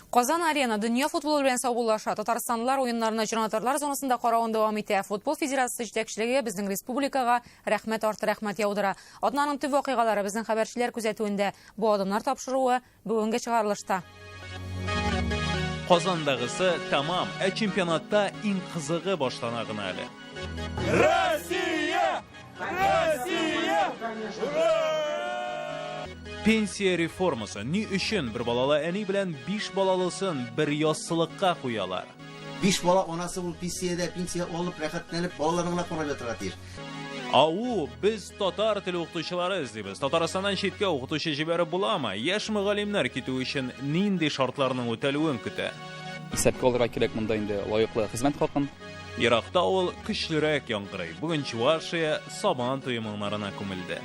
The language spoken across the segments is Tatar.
Казан Арена дөнья футболы белән саубуллаша. Татарстанлылар уеннарны җанатарлар зонасында каравын дәвам итә. Футбол федерациясе җитәкчелеге безнең республикага рәхмәт арты рәхмәт яудыра. Атнаның төп вакыйгалары безнең хәбәрчеләр күзәтүендә. Бу адымнар тапшыруы бүгенге чыгарылышта. Казандагысы тәмам, ә чемпионатта иң кызыгы башлана гына әле. Россия! Россия! Ура! Пенсия реформасы ни өчен бер балалы әни белән биш балалысын бер яссылыкка куялар? Биш бала анасы ул пенсиядә, пенсия алып, рәхәтләнеп, балаларын гына карап ятырга тиеш. Ау, без татар теле укытучылары эзлибез. Татарстаннан читкә укытучы җибәреп буламы? Яшь мөгаллимнәр китү өчен нинди шартларның үтәлүен көтә? Исәпкә алырга кирәк монда инде лаеклы хезмәт хакын. Еракта ул көчлерәк яңгырый. Бүген Чувашия Сабан туе моңнарына күмелде.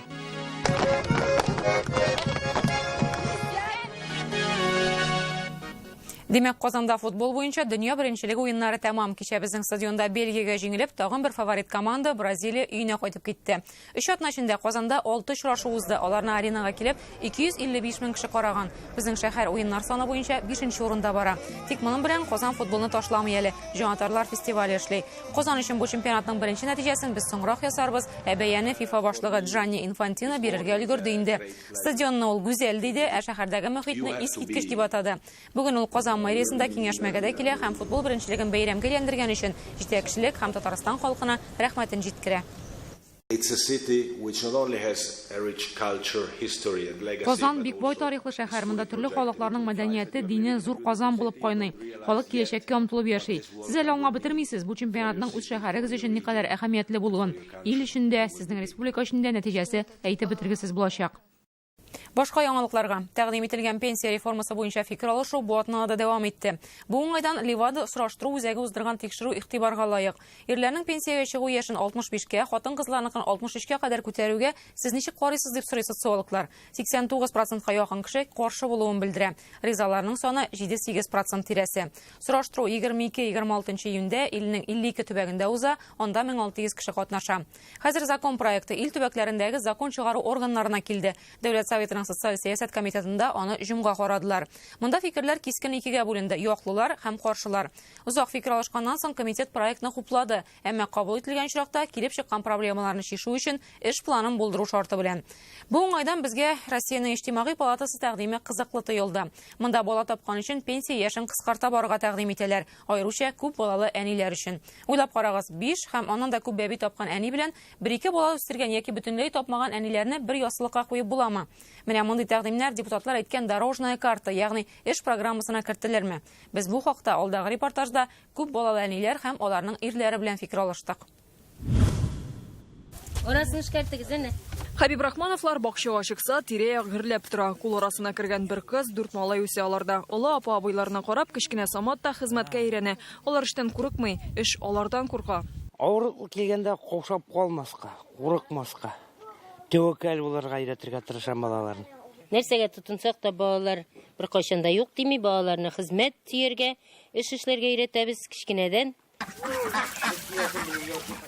Димәк, Казанда футбол буенча дөнья беренчелеге уеннары тәмам. Кичә безнең стадионда Бельгиягә җиңелеп, тагын бер фаворит команда Бразилия өенә кайтып китте. Өч атна эчендә Казанда алты очрашу узды. Аларны аренага килеп 255 мең кеше караган. Безнең шәһәр уеннар саны буенча бишенче урында бара. Тик моның белән Казан футболны ташламый әле. Җанатарлар фестивале эшли. Казан өчен бу чемпионатның беренче нәтиҗәсен без соңрак ясарбыз, ә бәяне ФИФА башлыгы Джанни Инфантино бирергә өлгерде инде. Стадионны ул гүзәл диде, ә шәһәрдәге мохитне искиткеч дип атады. Бүген ул Казан мэриясендә киңәшмәгә дә килә һәм футбол беренчелеген бәйрәмгә әйләндергән өчен җитәкчелек һәм Татарстан халкына рәхмәтен җиткерә. Казан, бик бай тарихлы шәһәр. Монда төрле халыкларның мәдәнияте, дине зур казан булып кайный. Халык киләчәккә омтылып яши. Сез әле аңлап бетермисез, бу чемпионатның үз шәһәрегез өчен никадәр әһәмиятле булуын. Ил өчен дә, сезнең республика өчен дә нәтиҗәсе әйтеп бетергесез булачак. Башка яңалыкларга. Тәкъдим ителгән пенсия реформасы буенча фикер алышу бу атнада да дәвам итте. Бу уңайдан Левада сораштыру үзәге уздырган тикшерү игътибарга лаек. Ирләрнең пенсиягә чыгу яшен 65 кә, хатын-кызларныкын 63 кә кадәр күтәрүгә сез ничек карыйсыз дип сорый социологлар. 89 процентка якын кеше каршы булуын белдерә. Ризаларның саны 7-8 процент тирәсе. Сораштыру 22-26 июньдә илнең 52 төбәгендә уза, анда 1600 кеше катнаша. Хәзер закон проекты ил төбәкләрендәге закон чыгару органнарына килде. Дәүләт Советының социаль сәясәт комитетында аны җомга карадылар. Монда фикерләр кискен икегә бүленде, яклылар һәм каршылар. Озак фикер алышканнан соң комитет проектны хуплады, әмма кабул ителгән очракта килеп чыккан проблемаларны чишү өчен эш планын булдыру шарты белән. Бу уңайдан безгә Россиянең Иҗтимагый палатасы тәкъдиме кызыклы тоелды. Монда бала тапкан өчен пенсия яшен кыскарта барырга тәкъдим итәләр, аеруча күп балалы әниләр өчен. Уйлап карагыз, биш һәм аннан да күп бәби тапкан әни белән бер-ике бала үстергән яки бөтенләй тапмаган әниләрне бер яссылыкка куеп буламы? Менә мондый тәкъдимнәр депутатлар әйткән дорожная карта, ягъни эш программасына кертелерме? Без бу хакта алдагы репортажда күп балалы әниләр һәм аларның ирләре белән фикер алыштык. Арасын эшкәртегез, әнә. Хәбибрахмановлар бакчага чыкса, тирә-як гөрләп тора. Кул арасына кергән бер кыз, дүрт малай үсә аларда. Олы апа-абыйларына карап, кечкенә Самат та хезмәткә өйрәнә. Алар эштән курыкмый, эш алардан курка. Авырлык килгәндә каушап калмаска, курыкмаска, тәвәккәл булырга өйрәтергә тырышам балаларны. Нәрсәгә тотынсак та, балалар беркайчан да юк дими, балаларны хезмәт сөяргә, эш эшләргә өйрәтәбез кечкенәдән.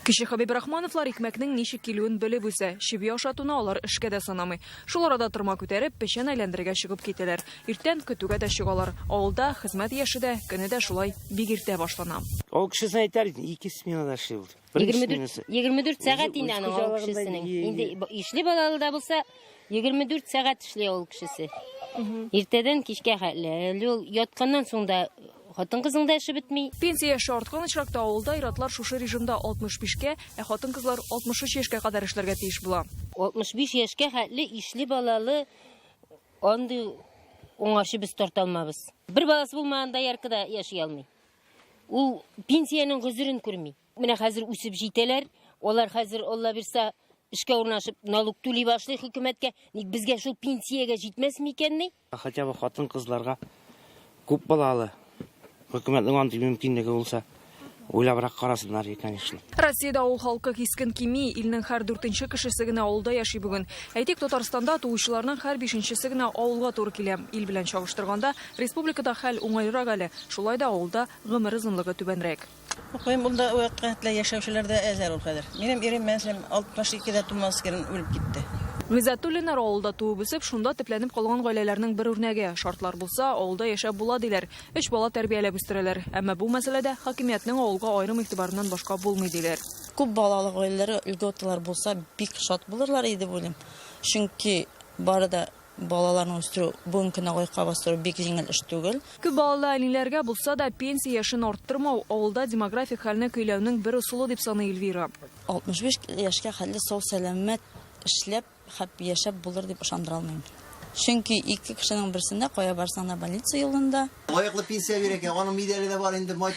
Кече Хәбибрахмановлар икмәкнең ничек килүен белеп үсә. Чеби ашатуны алар эшкә дә санамый. Шул арада тырма күтәреп, печән әйләндерергә чыгып китәләр. Иртән көтүгә дә чыгалар. Авылда хезмәт яше дә, көне дә шулай бик иртә башлана. Авыл кешесен әйтәр идем, ике сменада эшли ул. Беренче сменасы. 24 сәгать инде аның авыл кешесенең. Инде ишле балалы да булса, 24 сәгать эшли авыл кешесе. Иртәдән кичкә хәтле. Әле ул ятканнан соң да хатын-кызның да эше бетми. Пенсия яше арткан очракта авылда ир-атлар шушы режимда 65 кә, ә хатын-кызлар 63 яшькә кадәр эшләргә тиеш була. 65 яшькә хәтле ишле балалы андый уңарчы без тарта алмабыз. Бер баласы булмаган доярка да яши алмый. Ул пенсиянең гозерен күрми. Менә хәзер үсеп җитәләр, алар хәзер, Алла бирса, эшкә урнашып, налог түли башлый хөкүмәткә. Ник безгә шул пенсиягә җитмәс микәнни? Хотя бы хатын-кызларга күп балалы хөкүмәтнең андый мөмкинлеге булса, уйлабрак карасыннар, конечно. Россиядә авыл халкы кискен кими, илнең һәр дүртенче кешесе генә авылда яши бүген. Әйтик, Татарстанда туучыларның һәр бишенчесе генә авылга туры килә. Ил белән чагыштырганда, республикада хәл уңайрак әле. Шулай да авылда гомер озынлыгы түбәнрәк. Укыйм, ул да вакытлы яшәүчеләр дә әзәр ул хәзер. Минем ирем, мәсәлән, 62 дә тумас керен үлеп китте. Гыйззәтуллиннар авылда туып үсеп, шунда төпләнеп калган гаиләләрнең бер үрнәге. Шартлар булса, авылда яшәп була, диләр. Өч бала тәрбияләп үстерәләр. Әмма бу мәсьәләдә хакимиятнең авылга аерым игътибарыннан башка булмый, диләр. Күп балалы гаиләләргә льготалар булса, бик шат булырлар иде дип уйлыйм. Чөнки бары да балаларны үстерү, бүгенге көндә аякка бастыру бик җиңел эш түгел. Күп балалы әниләргә булса да, пенсия яшен арттырмау, авылда демографик хәлне көйләүнең бер ысулы, дип саный Эльвира. 65 яшькә хәтле сау-сәламәт эшләп һәм яшәп булыр дип ышандыра алмыйм. Чөнки ике кешенең берсендә кая барсаң да больница юлында. Лаеклы пенсия бирә икән, аның медале дә бар инде, мать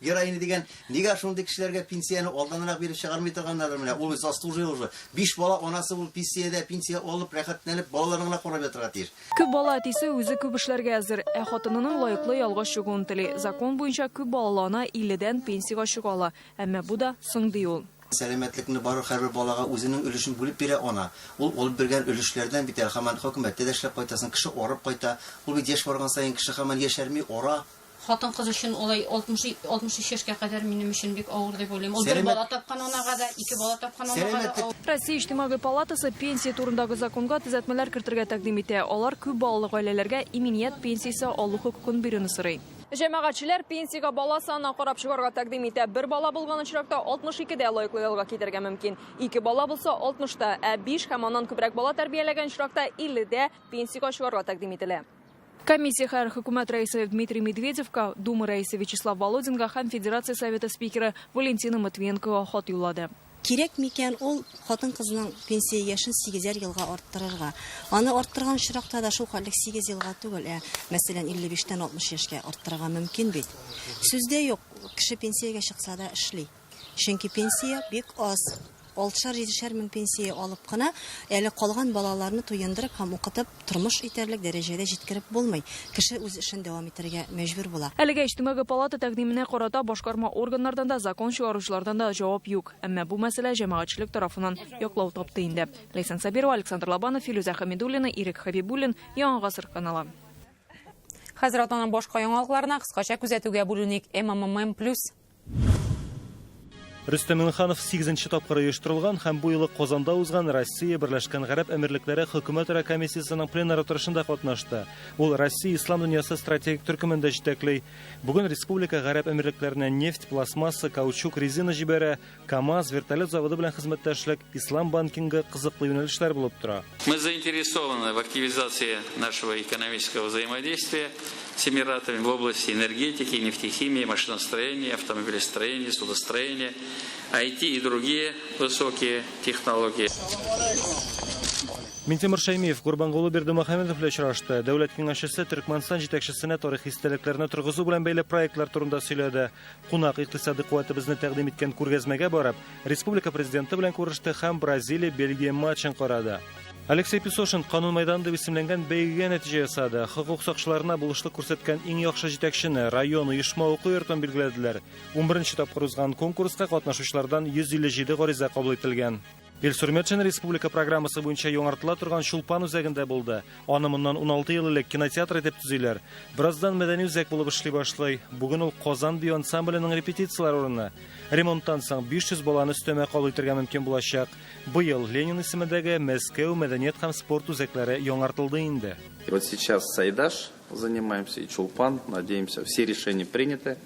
героиня дигән. Нигә шундый кешеләргә пенсияне алданрак биреп чыгармый торганнардыр менә? Ул заслужил уже. Биш бала анасы ул пенсиядә, пенсия алып, рәхәтләнеп, балаларын гына карап ятырга тиеш. Күп бала әтисе үзе күп эшләргә әзер, ә хатынының лаеклы ялга чыгуын тели. Закон буенча күп балалы ана 50дән пенсиягә чыга ала. Әмма бу да соң, ди ул. Сәламәтлекне бары һәрбер балага үзенең өлешен бүлеп бирә ана. Ул алып биргән өлешләрдән бит әле һаман хөкүмәттә дә эшләп кайтасың, кеше арып кайта. Ул бит яшь барган саен кеше һаман яшәрми, ара. Хатын-кыз өчен алай 63 яшькә кадәр минем өчен бик авыр дип уйлыйм. Ул бер бала тапкан анага да, ике бала тапкан анага да авыр. Россия Иҗтимагый палатасы пенсия турындагы законга төзәтмәләр кертергә тәкъдим итә. Алар күп балалы гаиләләргә иминият пенсиясе алу хокукын бирүне сорый. Җәмәгатьчеләр пенсиягә бала санына карап чыгарга тәкъдим итә. Бер бала булган очракта 62 дә лаеклы ялга китәргә мөмкин. Ике бала булса 60 та, ә 5 һәм аннан күбрәк бала тәрбияләгән очракта 50 дә пенсиягә чыгарга тәкъдим ителә. Комиссия һәр хөкүмәт рәисе Дмитрий Медведевка, Дума рәисе Вячеслав Володинга һәм Федерация Советы спикеры Валентина Матвиенкога хат юллады. Кирәк микән ул хатын-кызның пенсия яшен сигезәр елга арттырырга? Аны арттырган очракта да шул хәтлек сигез елга түгел, ә, мәсәлән, 55 тән 60 яшькә арттырырга мөмкин бит. Сүз дә юк, кеше пенсиягә чыкса да эшли. Чөнки пенсия бик аз. Алтышар-җидешәр мең пенсия алып кына, әле калган балаларны туендырып һәм укытып, тормыш итәрлек дәрәҗәдә җиткереп булмый. Кеше үз эшен дәвам итәргә мәҗбүр була. Әлегә Иҗтимагый палата тәкъдименә карата башкарма органнардан да, закон чыгаручылардан да җавап юк. Әмма бу мәсьәлә җәмәгатьчелек тарафыннан яклау тапты инде. Ләйсән Сабирова, Александр Лобанов, Филүзә Хәмидуллина, Ирек Хәбибуллин, Яңа гасыр каналы. Хәзер атнаның башка яңалыкларына кыскача күзәтүгә бүленик. МММ плюс. Рөстәм Миңнеханов 8 тапкыр оештырылган һәм бу юлы Казанда узган Россия Берләшкән Гарәп Әмирлекләре Хөкүмәтара комиссиясенең пленар утырышында катнашты. Ул Россия Ислам дөньясы стратегик төркемен дә җитәкли. Бүген республика Гарәп Әмирлекләренә нефть, пластмасса, каучук, резина җибәрә, КАМАЗ, вертолет заводы белән хезмәттәшлек, ислам банкингы кызыклы юнәлешләр булып тора. Мы заинтересованы в активизации нашего экономического взаимодействия с Эмиратами в области энергетики, нефтехимии, машиностроения, автомобилестроения, судостроения, IT и другие высокие технологии. Минтимер Шәймиев Гурбангулы Бердымөхәммәдов белән очрашты. Дәүләт киңәшчесе Төркмәнстан җитәкчесенә тарихи истәлекләрне торгызу белән бәйле проектлар турында сөйләде. Кунак икътисади куәтебезне тәкъдим иткән күргәзмәгә барып, республика президенты белән күреште һәм Бразилия-Бельгия матчын карады. Алексей Песошин Канун майданы дип исемләнгән бәйгегә нәтиҗә ясады. Хокук сакчыларына булышлык күрсәткән иң яхшы җитәкчене район оешма уку йортын билгеләделәр. 11 тапкыр узган конкурска катнашучылардан 157 гариза кабул ителгән. Илсур Метшин республика программасы буенча яңартыла торган Чулпан үзәгендә булды. Аны моннан 16 ел элек кинотеатр итеп төзиләр. Бераздан мәдәни үзәк булып эшли башлый. Бүген ул Казан бию ансамбленең репетицияләр урыны. Ремонттан соң 500 баланы өстәмә кабул итәргә мөмкин булачак. Быел Ленин исемендәге Мәскәү мәдәният һәм спорт үзәкләре яңартылды инде. И вот сейчас Сайдаш занимаемся и Чулпан, надеемся, все решения приняты.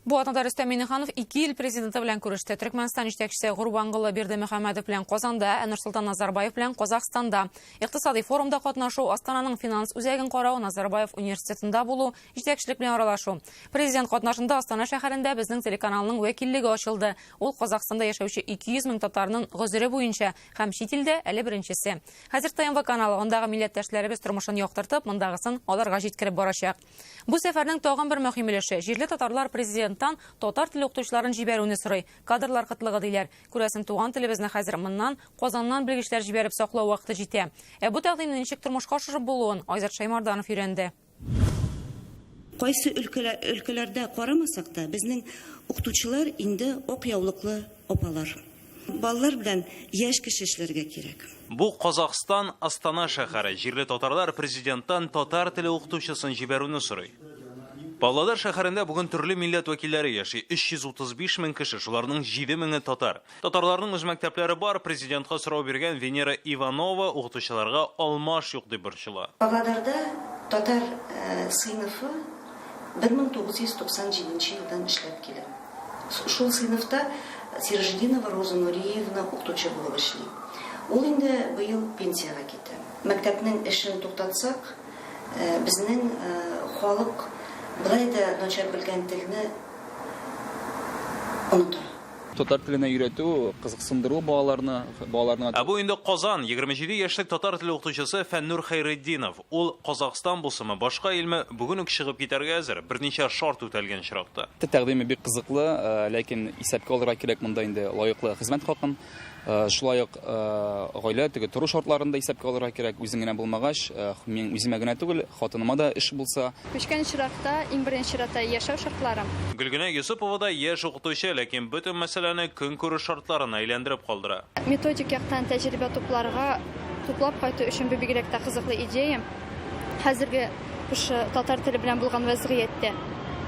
Бу атнада Рөстәм Миңнеханов ике ил президенты белән күреште. Төркмәнстан җитәкчесе Гурбангулы Бердымөхәммәдов белән Казанда, ә Нурсолтан Назарбаев белән Казахстанда. Икътисади форумда катнашу, Астананың финанс үзәген карау, Назарбаев университетында булу, җитәкчелек белән аралашу. Президент катнашында Астана шәһәрендә безнең телеканалның вәкиллеге ачылды. Ул Казахстанда яшәүче 200 мең татарның гозере буенча һәм чит илдә әле беренчесе. Хәзер ТНВ каналы андагы милләттәшләребез тормышын яктыртып, мондагысын аларга җиткереп барачак. Бу сәфәрнең тагын бер мөһим өлеше, җирле татарлар президенттан татар теле укытучыларын җибәрүне сорый. Кадрлар кытлыгы диләр. Күрәсең, туган телебезне хәзер моннан, Казаннан белгечләр җибәреп саклау вакыты җитә. Ә бу тәкъдимне ничек тормышка ашырып булуын Айзат Шәймарданов өйрәнде. Кайсы өлкәләрдә карамасак та, безнең укытучылар инде ак яулыклы апалар. Балалар белән яшь кеше эшләргә кирәк. Бу Казахстан, Астана шәһәре. Җирле татарлар президенттан татар теле укытучысын җибәрүне сорый. Павлодар шәһәрендә бүген төрле милләт вәкилләре яши. 335 мең кеше, шуларның 7 меңе татар. Татарларның үз мәктәпләре бар, президентка сорау биргән Венера Иванова укытучыларга алмаш юк дип борчыла. Павлодарда татар сыйныфы 1997 нче елдан эшләп килә. Шул сыйныфта Сираҗетдинова Роза Нуриевна укытучы булып эшли. Ул инде быел пенсиягә китә. Мәктәпнең эшен туктатсак, безнең халык болай да начар белгән телне оныта. Татар теленә өйрәтү, кызыксындыру балаларны, балаларның. Ә бу инде Казан, 27 яшьлек татар теле укытучысы Фәннур Хәйретдинов. Ул Казахстан булсынмы, башка илме, бүген үк чыгып китәргә әзер, берничә шарт үтәлгән очракта. Тәкъдиме бик кызыклы, ләкин исәпкә алырга кирәк монда инде лаеклы хезмәт хакын. Шулай ук гаилә теге тору шартларын да исәпкә алырга кирәк. Үзең генә булмагач, мин үземә генә түгел, хатыныма да эш булса. Күчкән очракта, иң беренче чиратта яшәү шартлары. Гөлгенә Йосыпова да яшь укытучы, ләкин бөтен мәсьәләне көнкүреш шартларына әйләндереп калдыра. Методик яктан тәҗрибә тупларга, туплап кайту өчен бу бигрәк тә кызыклы идея. Хәзерге шушы татар теле белән булган вәзгыятьтә,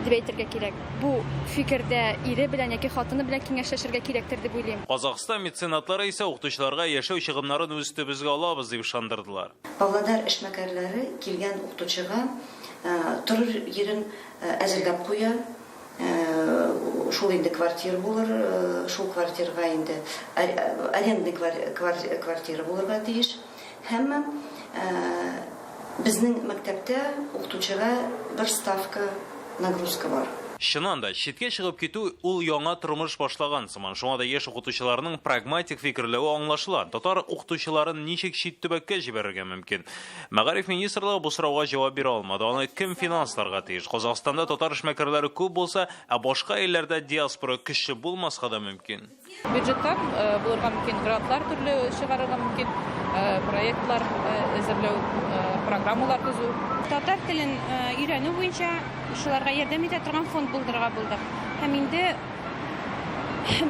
дип әйтергә кирәк. Бу фикердә ире белән яки хатыны белән киңәшләшергә кирәктер дип уйлыйм. Казахстан меценатлары исә укытучыларга яшәү чыгымнарын үз өстебезгә алабыз дип ышандырдылар. Павлодар эшмәкәрләре килгән укытучыга торыр йирен әзерләп куя, шул инде квартир булыр, шул квартирга инде арендный квартира булырга тиеш. Һәм безнең мәктәптә укытучыга бер ставка нагрузка бар. Чыннан да, читкә чыгып китү ул яңа тормыш башлаган сыман. Шуңа да яшь укытучыларның прагматик фикерләве аңлашыла. Татар укытучыларын ничек чит төбәккә җибәрергә мөмкин? Мәгариф министрлыгы бу сорауга җавап бирә алмады. Аны кем финансларга тиеш? Казахстанда татар эшмәкәрләре күп булса, ә башка илләрдә диаспора көчле булмаска да мөмкин. Бюджеттан булырга мөмкин, грантлар төрле чыгарырга мөмкин, проектлар әзерләү, программалар төзү. Татар телен өйрәнү буенча шуларга ярдәм итә торган фонд булдырырга булдык. Һәм инде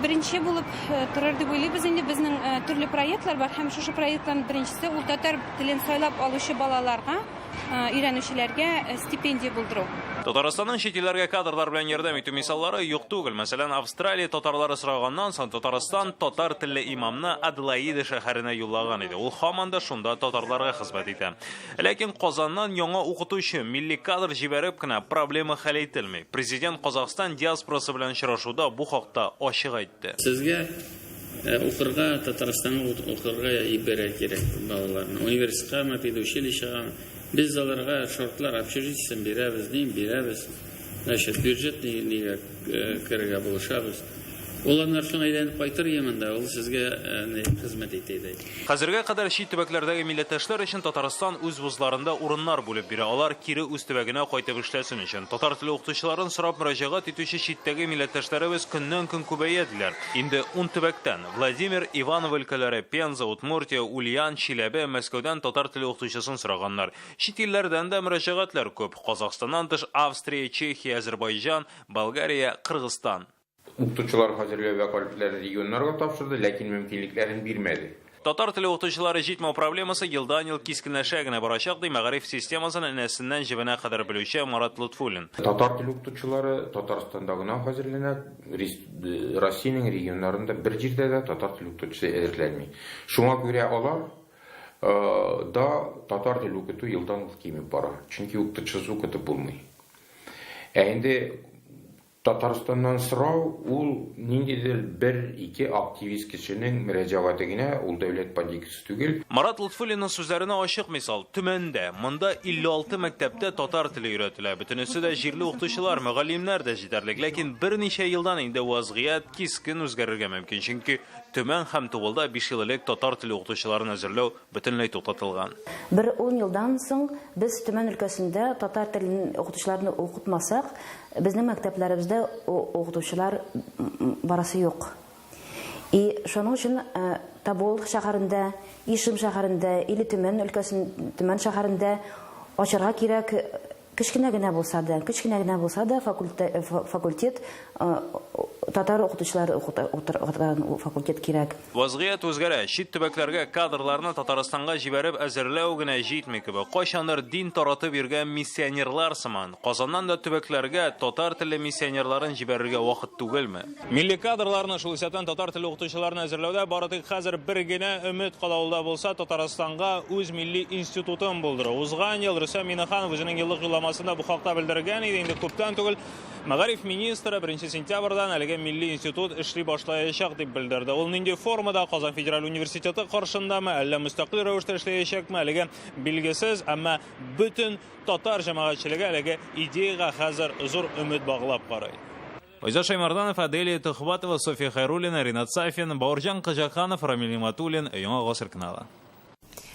беренче булып торыр дип уйлыйбыз инде безнең төрле проектлар бар һәм шушы проектларның беренчесе ул татар телен сайлап алучы балаларга Өйрәнүчеләргә стипендия булдыру. Татарстанның чит илләргә кадрлар белән ярдәм итү мисаллары юк түгел. Мәсәлән, Австралия татарлары сораганнан соң Татарстан татар телле имамны Аделаида шәһәренә юллаган иде. Ул һаман да шунда татарларга хезмәт итә. Ләкин Казаннан яңа укытучы, милли кадр җибәреп кенә проблема хәл ителми. Президент Казахстан диаспорасы белән очрашуда бу хакта ачык әйтте. Сезгә Укырга Татарстанга укырга ибәрә кирәк балаларны. Университеткамы, педучилищегамы. Без аларга шартлар, общежитиесен бирәбез, ни бирәбез. Значит, бюджет нигә керергә булышабыз. Ул аннары соң әйләнеп кайтыр иде монда, ул сезгә хезмәт итә иде. Хәзергә кадәр чит төбәкләрдәге милләттәшләр өчен Татарстан үз вузларында урыннар бүлеп бирә. Алар кире үз төбәгенә кайтып эшләсен өчен. Татар теле укытучыларын сорап мөрәҗәгать итүче читтәге милләттәшләребез көннән-көн күбәя, диләр. Инде ун төбәктән, Владимир, Иваново өлкәләре, Пенза, Удмуртия, Ульян, Чиләбе, Мәскәүдән татар теле укытучысын сораганнар. Чит илләрдән дә мөрәҗәгатьләр күп. Казахстаннан тыш, Австрия, Чехия, Әзербайҗан, Болгария, Кыргызстан. Укытучылар хәзерләү вәкаләтләрен регионнарга тапшырды, ләкин мөмкинлекләрен бирмәде. Татар теле укытучылары җитмәү проблемасы елдан-ел кискенләшә генә барачак, ди мәгариф системасын энәсеннән җебенә кадәр белүче Марат Лотфуллин. Татар теле укытучылары Татарстанда гына хәзерләнә, Россиянең регионнарында бер җирдә дә татар теле укытучысы әзерләнми. Шуңа күрә алар да татар теле укыту елдан-ел кимеп бара, чөнки укытучысыз укытып булмый. Ә инде Татарстаннан сорау, ул ниндидер бер-ике активист кешенең мөрәҗәгате генә, ул дәүләт политикасы түгел. Марат Лотфуллинның сүзләренә ачык мисал, Төмәндә. Монда 56 мәктәптә татар теле өйрәтелә. Бөтенесе дә җирле укытучылар, мөгаллимнәр дә җитәрлек. Ләкин берничә елдан инде вазгыять кискен үзгәрергә мөмкин. Чөнки Төмән һәм Тубылда биш ел элек татар теле укытучыларын әзерләү бөтенләй туктатылган. Бер ун елдан соң без Төмән өлкәсендә татар телен укытучыларны укытмасак, безнең мәктәпләребездә укытучылар барасы юк. И шуның өчен Тобол шәһәрендә, Ишим шәһәрендә или Төмән өлкәсен, Төмән шәһәрендә ачарга кирәк. Кечкенә генә булса да, кечкенә генә булса да факультет татар укытучылары укытырган факультет кирәк. Вазгыять үзгәрә. Чит төбәкләргә кадрларны Татарстанга җибәреп әзерләү генә җитми кебек. Кайчандыр дин таратып йөргән миссионерлар сыман, Казаннан да төбәкләргә татар телле миссионерларын җибәрергә вакыт түгелме? Милли кадрларны, шул исәптән татар теле укытучыларын әзерләүдә бары тик хәзер бер генә өмет кала, ул да булса Татарстанга үз милли институтын булдыру. Узган ел Рөстәм Миңнеханов үзенең еллык юлламасында бу хакта белдергән иде. Инде күптән түгел мәгариф министры 1 сентябрьдән әлеге милли институт эшли башлаячак дип белдерде. Ул нинди формада, Казан федераль университеты каршындамы, әллә мөстәкыйль рәвештә эшләячәкме, әлегә билгесез, әмма бөтен татар җәмәгатьчелеге әлеге идеягә хәзер зур өмет баглап карый. Айзат Шаймарданов, Аделия Төхвәтова, Софья Хайруллина, Ринат Сафин, Бауырҗан Кыҗаканов, Рамил Нигъмәтуллин, Яңа Гасыр каналы.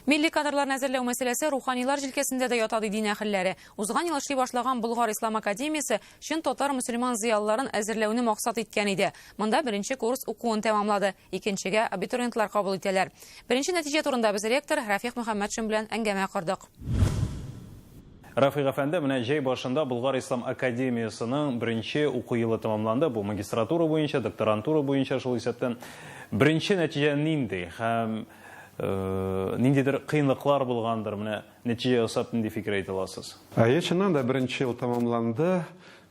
Милли кадрларны әзерләү мәсьәләсе руханилар җилкәсендә дә ята, ди дин әһелләре. Узган ел эшли башлаган Болгар ислам академиясе чын татар-мөселман зыялыларын әзерләүне максат иткән иде. Монда беренче курс укуын тәмамлады, икенчегә абитуриентлар кабул итәләр. Беренче нәтиҗә турында без ректор Рафих Мөхәммәтшин белән әңгәмә кордык. Рафыйк әфәнде, менә җәй башында Болгар ислам академиясенең беренче уку елы тәмамланды. Бу магистратура буенча, докторантура буенча, шул исәптән. Беренче нәтиҗә нинди? Һәм ниндидер кыенлыклар булгандыр, менә нәтиҗә ясап нинди фикер әйтә аласыз? Әйе, чыннан да беренче ел тәмамланды.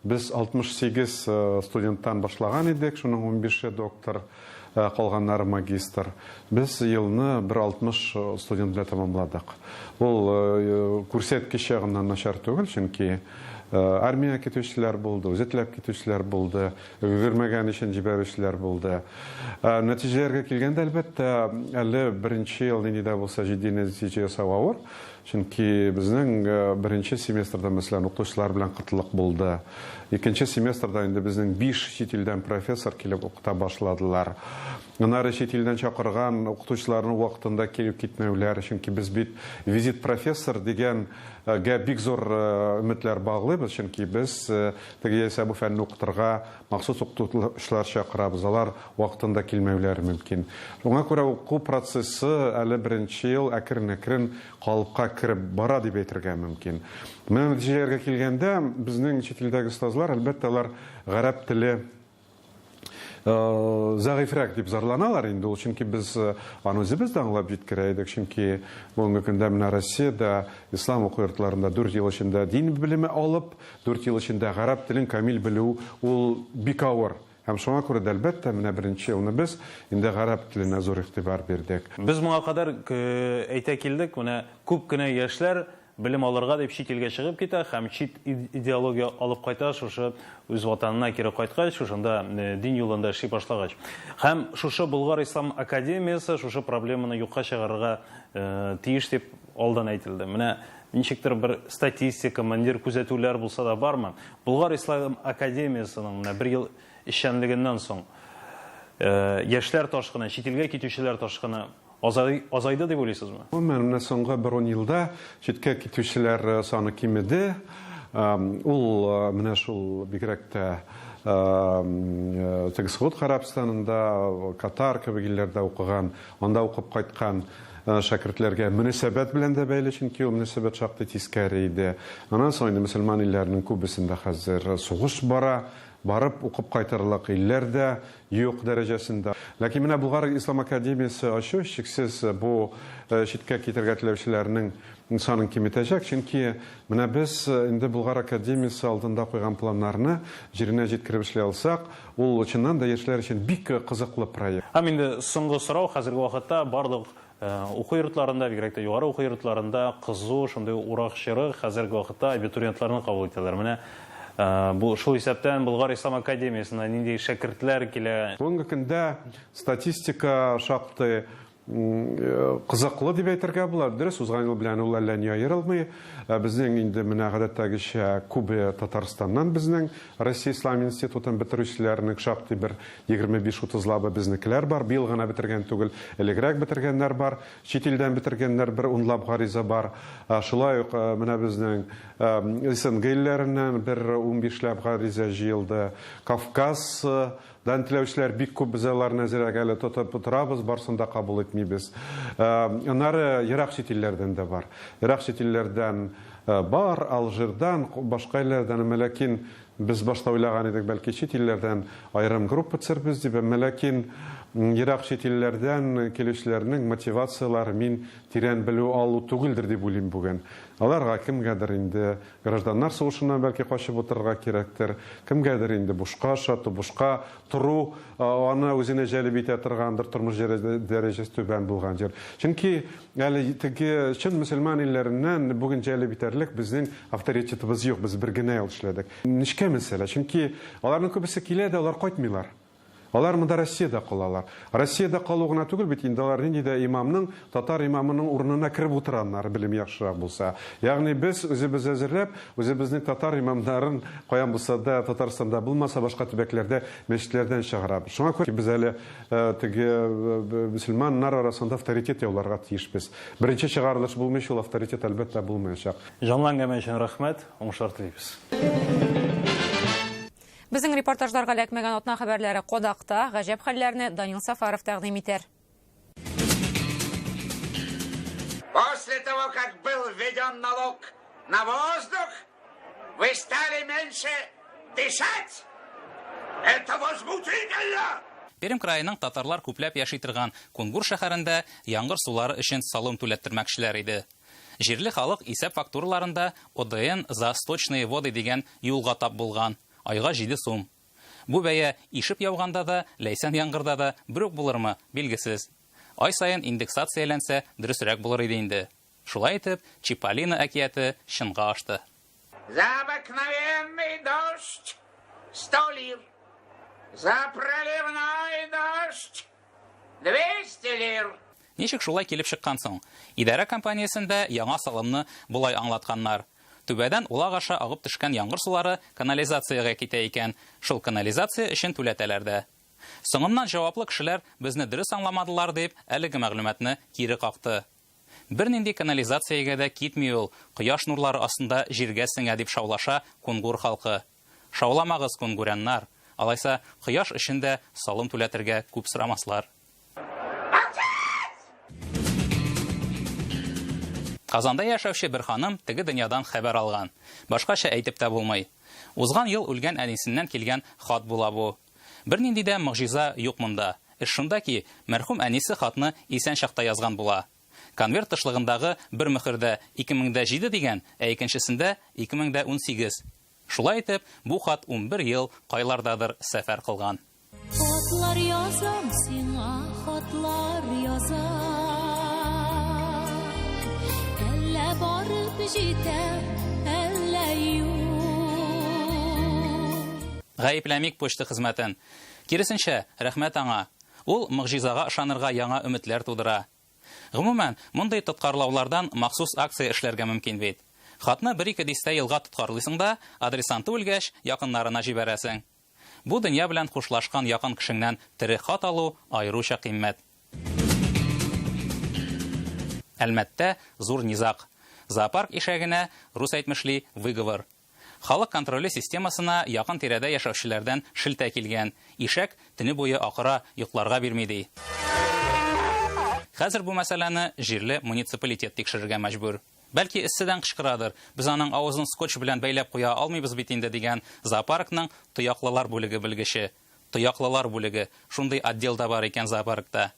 Без 68 студенттан башлаган идек, шуның унбише доктор, калганнары магистр. Без елны бер 60 студент белән тәмамладык. Ул күрсәткеч ягыннан начар түгел, чөнки армиягә китүчеләр булды, үзе теләп китүчеләр булды, өлгермәгән өчен җибәрүчеләр булды. Нәтиҗәләргә килгәндә, әлбәттә, әле беренче ел нинди дә булса җитди нәтиҗә ясау авыр. Чөнки безнең беренче семестрда, мәсәлән, укытучылар белән кытлык булды. Икенче семестрда инде безнең 5 чит илдән профессор килеп укыта башладылар. Аннары чит илдән чакырган укытучыларның вакытында килеп китмәүләр, чөнки без бит визит профессор дигән гә бик зур өметләр баглыйбыз, чөнки без теге яисә бу фәнне укытырга махсус укытучылар чакырабыз, алар вакытында килмәүләре мөмкин. Шуңа күрә уку процессы әле беренче ел әкрен-әкрен калыпка кереп бара дип әйтергә мөмкин. Менә нәтиҗәләргә килгәндә, безнең чит илдәге остазлар, әлбәттә, алар гарәп теле зәгыйфьрәк дип зарланалар инде ул, чөнки без аны үзебез дә аңлап җиткерә идек, чөнки бүгенге көндә менә Россиядә ислам уку йортларында 4 ел эчендә дин белеме алып, 4 ел эчендә гарәп телен камил белү ул бик авыр. Һәм шуңа күрә дә, әлбәттә, менә беренче елны без инде гарәп теленә зур игътибар бирдек. Без моңа кадәр әйтә килдек, менә күп кенә яшьләр белем алырга дип чит илгә чыгып китә һәм чит идеология алып кайта шушы үз ватанына кире кайткач, шушында дин юлында эшли башлагач. Һәм шушы Болгар ислам академиясе шушы проблеманы юкка чыгарырга тиеш дип алдан әйтелде. Менә ничектер бер статистика, ниндидер күзәтүләр булса да бармы? Болгар ислам академиясенең менә бер ел эшчәнлегеннән соң яшьләр ташкыны, чит илгә китүчеләр ташкыны азайды дип уйлыйсызмы? Гомумән, менә соңгы бер ун елда читкә китүчеләр саны кимеде. Ул менә шул бигрәк тә теге Согуд Гарәбстанында, Катар кебек илләрдә укыган, анда укып кайткан Шәкертләргә мөнәсәбәт белән дә бәйле, чөнки ул мөнәсәбәт шактый тискәре иде. Аннан соң инде мөселман илләренең күбесендә хәзер сугыш бара, барып укып кайтырлык илләр дә юк дәрәҗәсендә. Ләкин менә Болгар ислам академиясе ачу, һичшиксез, бу читкә китәргә теләүчеләрнең санын киметәчәк, чөнки менә без инде Болгар академиясе алдында куйган планнарны җиренә җиткереп эшли алсак, Ул чыннан да яшьләр өчен бик кызыклы проект. Һәм инде соңгы сорау, хәзерге вакытта барлык уку йортларында, бигрәк тә югары уку йортларында кызу шундый урак чоры, хәзерге вакытта абитуриентларны кабул итәләр. Менә бу шул исәптән Болгар ислам академиясенә нинди шәкертләр килә? Бүгенге көндә статистика шактый Кызыклы дип әйтергә була. Дөрес, узган ел белән ул әллә ни аерылмый. Безнең инде менә гадәттәгечә күбе Татарстаннан безнең Россия Ислам институтын бетерүчеләрнең шактый бер 25-30 лабы безнекеләр бар. Быел гына бетергән түгел, элегрәк бетергәннәр бар. Чит илдән бетергәннәр бер унлап гариза бар. Шулай ук менә безнең СНГ илләреннән бер унбишләп гариза җыелды. Кавказ Дан теләүчеләр бик күп, без аларны әзрәк әле тотып торабыз, барсын да кабул итмибез. Аннары ерак чит илләрдән дә бар. Ерак чит илләрдән Бар, Алжирдан, башка илләрдән, әмма ләкин без башта уйлаган идек, бәлки чит илләрдән аерым группа төзербез дип, әмма ләкин ерак чит илләрдән килүчеләрнең мотивацияләре мин тирән белү алу түгелдер дип уйлыйм бүген. Аларга кемгәдер инде гражданнар сугышыннан бәлки качып утырырга кирәктер, кемгәдер инде бушка ашату, бушка тору аны үзенә җәлеп итә торгандыр, тормыш дәрәҗәсе түбән булган җир. Чөнки әле теге чын мөселман илләреннән бүген җәлеп итәрлек безнең авторитетыбыз юк, без бер генә ел эшләдек. Нечкә мәсьәлә, чөнки аларның күбесе килә дә, алар кайтмыйлар. Алар монда Россиядә калалар. Россиядә калу гына түгел бит инде, алар нинди дә имамның, татар имамының урынына кереп утыра аннары, белеме яхшырак булса. Ягъни без үзебез әзерләп, үзебезнең татар имамнарын каян булса да, Татарстанда булмаса, башка төбәкләрдә мәчетләрдән чыгарабыз. Шуңа күрә без әле теге мөселманнар арасында авторитет яуларга тиешбез. Беренче чыгарылыш булмыйча ул авторитет, әлбәттә, булмаячак. Җанлы әңгәмә өчен рәхмәт, уңышлар телибез. Безнең репортажларга эләкмәгән атна хәбәрләре кадакта, гаҗәп хәлләрне Данил Сафаров тәкъдим итәр. После того, как был введен налог на воздух, вы стали меньше дышать. Это возмутительно! Пермь краеның татарлар күпләп яши торган Кунгур шәһәрендә яңгыр сулары өчен салым түләттермәкчеләр иде. Җирле халык исәп фактураларында ОДН за сточные воды дигән юлга тап булган. Айга 7 сум. Бу бәя ишеп яуганда да, ләйсән яңгырда да бер үк булырмы, билгесез. Ай саен индексацияләнсә, дөресрәк булыр иде инде. Шулай итеп, Чиполлино әкияте чынга ашты. За обыкновенный дождь 100 лир. За проливной дождь 200 лир. Ничек шулай килеп чыккан соң? Идарә компаниясендә яңа салымны болай аңлатканнар. Түбәдән улак аша агып төшкән яңгыр сулары канализациягә китә икән, шул канализация өчен түләтәләр дә. Соңыннан җаваплы кешеләр безне дөрес аңламадылар дип, әлеге мәгълүматны кире какты. Бернинди канализациягә дә китми ул, кояш нурлары астында җиргә сеңә дип шаулаша Кунгур халкы. Шауламагыз, кунгуряннар, алайса кояш өчен дә салым түләтергә күп сорамаслар. Казанда яшәүче бер ханым теге дөньядан хәбәр алган. Башкача әйтеп тә булмый. Узган ел үлгән әнисеннән килгән хат була бу. Бернинди дә могҗиза юк монда. Эш шунда ки, мәрхүм әнисе хатны исән чакта язган була. Конверт тышлыгындагы бер мөхердә 2007 дигән, ә икенчесендә 2018. Шулай итеп, бу хат 11 ел кайлардадыр сәфәр кылган. Хатлар язам сиңа, хатлар язам. Әллә барып җитә, әллә юк. Гаепләмик почта хезмәтен. Киресенчә, рәхмәт аңа. Ул могҗизага ышанырга яңа өметләр тудыра. Гомумән, мондый тоткарлаулардан махсус акция эшләргә мөмкин бит. Хатны бер-ике дистә елга тоткарлыйсың да, адресанты үлгәч, якыннарына җибәрәсең. Бу дөнья белән хушлашкан якын кешеңнән тере хат алу аеруча кыйммәт. Әлмәттә зур низаг. Зоопарк ишәгенә, рус әйтмешли, выговор. Халык контроле системасына якын-тирәдә яшәүчеләрдән шелтә килгән, ишәк төне буе акыра, йокларга бирми, ди. Хәзер бу мәсьәләне җирле муниципалитет тикшерергә мәҗбүр. Бәлки эсседән кычкырадыр, без аның авызын скотч белән бәйләп куя алмыйбыз бит инде, дигән зоопаркның тояклылар бүлеге белгече. Тояклылар бүлеге, шундый отдел да бар икән зоопаркта.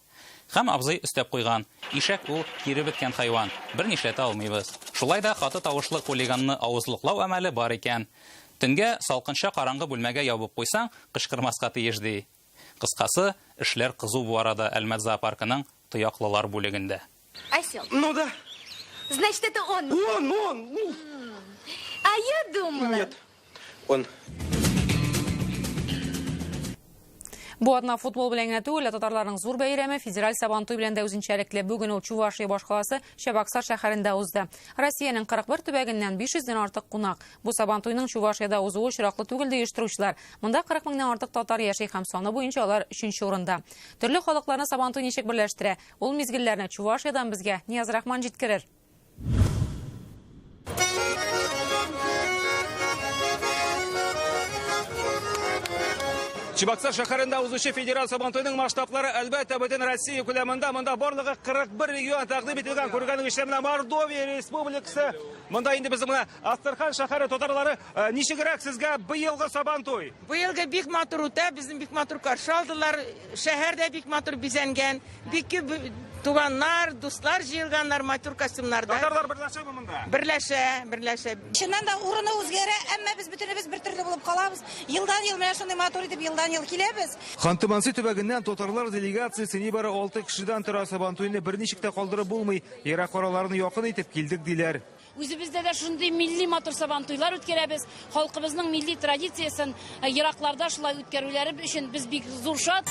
Һәм абзый өстәп куйган, Ишәк ул кире беткән хайван, бернишләтә алмыйбыз. Шулай да каты тавышлы хулиганны авызлыклау әмәле бар икән. Төнгә салкынча караңгы бүлмәгә ябып куйсаң, кычкырмаска тиеш, ди. Кыскасы, эшләр кызу бу арада Әлмәт зоопаркының тояклылар бүлегендә. Осел. Ну да. Значит, это он. Он, он. А я думала. Нет, он. Бу атна футбол белән генә түгел, ә татарларның зур бәйрәме федераль Сабантуй белән дә үзенчәлекле. Бүген ул Чувашия башкаласы Чабаксар шәһәрендә узды. Россиянең 41 төбәгеннән 500 дән артык кунак. Бу Сабантуйның Чувашиядә узуы очраклы түгел, ди оештыручылар. Монда 40 меңнән артык татар яши һәм саны буенча алар өченче урында. Төрле халыкларны Сабантуй ничек берләштерә? Ул мизгелләрне Чувашиядән безгә Нияз Рахман җиткерер. Чебоксар шәһәрендә узучы федераль Сабантуйның масштаблары, әлбәттә, бөтен Россия күләмендә. Монда барлыгы 41 регион тәкъдим ителгән. Күргәнегезчә, менә Мордовия республикасы. Монда инде безнең менә Астрахань шәһәре татарлары. Э, ничегрәк сезгә быелгы Сабантуй? Быелгы бик матур үтә, безне бик матур каршы алдылар. Шәһәр дә бик матур бизәнгән. Бик күп туганнар, дуслар җыелганнар матур костюмнарда. Татарлар берләшәме монда? Берләшә, берләшә. Чыннан да урыны үзгәрә, әмма без бөтенебез бер төрле булып калабыз. Елдан-ел менә шундый матур итеп елдан-ел киләбез. Ханты-Манси төбәгеннән татарлар делегациясе нибары 6 кешедән тора. Сабантуйны берничек тә калдырып булмый. Ерак араларны якын итеп килдек, диләр. Үзебездә дә шундый милли матур Сабантуйлар үткәрәбез. Халкыбызның милли традициясен э, еракларда шулай үткәрүләре өчен без бик зур шат.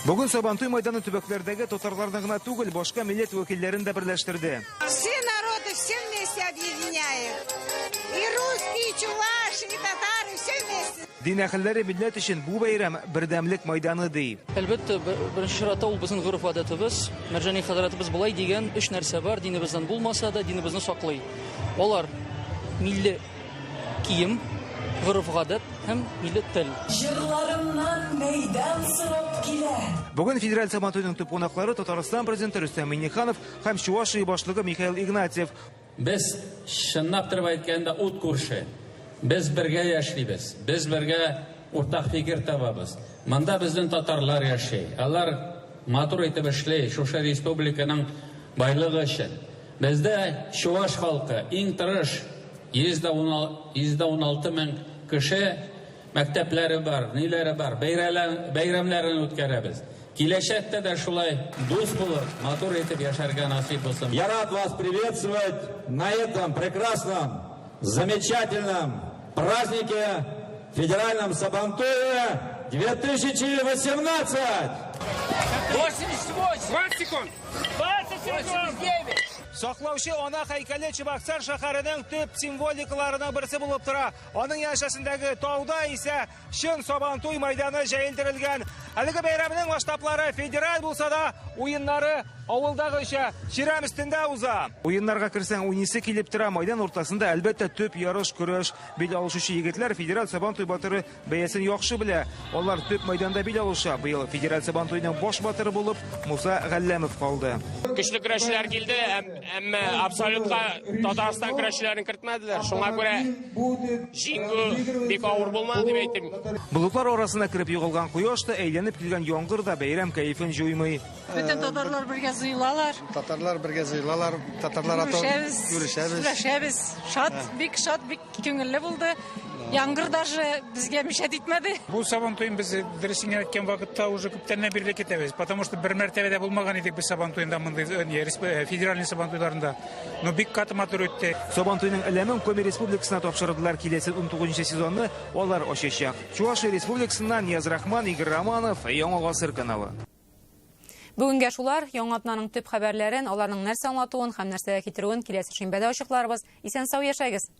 Бүген Сабантуй майданы төбәкләрдәге татарларны гына түгел, башка милләт вәкилләрен дә берләштерде. Все народы все вместе объединяет. И русские, и чуваши, и татары, все вместе. Дин әһелләре милләт өчен бу бәйрәм бердәмлек майданы ди. Әлбәттә, беренче чиратта ул безнең гореф-гадәтебез. Мәрҗани хәзрәтебез болай дигән, өч нәрсә бар, динебездән булмаса да, динебезне саклый. Алар милли кием, гореф-гадәт һәм милли тел. Җырларымнан мәйдан сорап килә. Бүген федераль Сабантуйның төп кунаклары Татарстан Президенты Рөстәм Миңнеханов һәм Чувашия башлыгы Михаил Игнатьев. Без, чынлап торып әйткәндә, ут күрше. Без бергә яшибез, без бергә уртак фикер табабыз. Монда безнең татарлар яши. Алар матур итеп эшли, шушы республиканың байлыгы өчен. Бездә чуваш халкы иң тырыш, 116 мең кеше, мәктәпләре бар, ниләре бар, бәйрәмнәрен үткәрәбез. Киләчәктә дә шулай дус булып, матур итеп яшәргә насыйп булсын. Я рад вас приветствовать на этом прекрасном, замечательном празднике, федеральном Сабантуе 2018! 88! 20 секунд! 20 секунд! 89! Саклаучы ана һәйкәле Чебоксар шәһәренең төп символикаларының берсе булып тора. Аның янәшәсендәге тауда исә Чын Сабантуй майданы җәелдерелгән. Әлеге бәйрәмнең масштаблары федераль булса да, уеннары авылдагыча чирәм өстендә уза. Уеннарга керсәң, уйныйсы килеп тора. Майдан уртасында, әлбәттә, төп ярыш көрәш. Бил алышучы егетләр федераль Сабантуй батыры бәясен яхшы белә. Алар төп майданда бил алыша. Быел федераль Сабантуйның баш батыры булып Муса Галләмов калды. Көчле көрәшчеләр килде, әмма абсолютка Татарстан көрәшчеләрен кертмәделәр. Шуңа күрә Җиңү бик авыр булмады дип әйтим. Болытлар арасына кереп югалган кояш та, әйләнеп килгән яңгыр да бәйрәм кәефен җуймый. Бөтен татарлар бергә җыелалар. Татарлар бергә җыелалар. Татарлар ата Күрешәбез. Күрешәбез. Сөйләшәбез. Шат, бик шат, бик күңелле булды. Яңгыр даже безгә мешать итмәде. Бу Сабан туен без дөресен генә әйткән вакытта уже күптәннән бирле көтәбез, потому что бер мәртәбә дә булмаган идек без Сабан туенда мондый э, не, э, федеральный Сабан туйларында. Но бик каты матур үтте. Сабантуйның әләмен Коми Республикасына тапшырдылар. Киләсе 19 сезонны алар ачачак. Чувашия Республикасыннан Нияз Рахман, Игорь Романов, Яңа гасыр каналы. Бүгенгә шулар. Яңа атнаның төп хәбәрләрен, аларның нәрсә аңлатуын һәм нәрсәгә китерүен киләсе шимбәдә ачыкларбыз. Исән-сау яшәгез!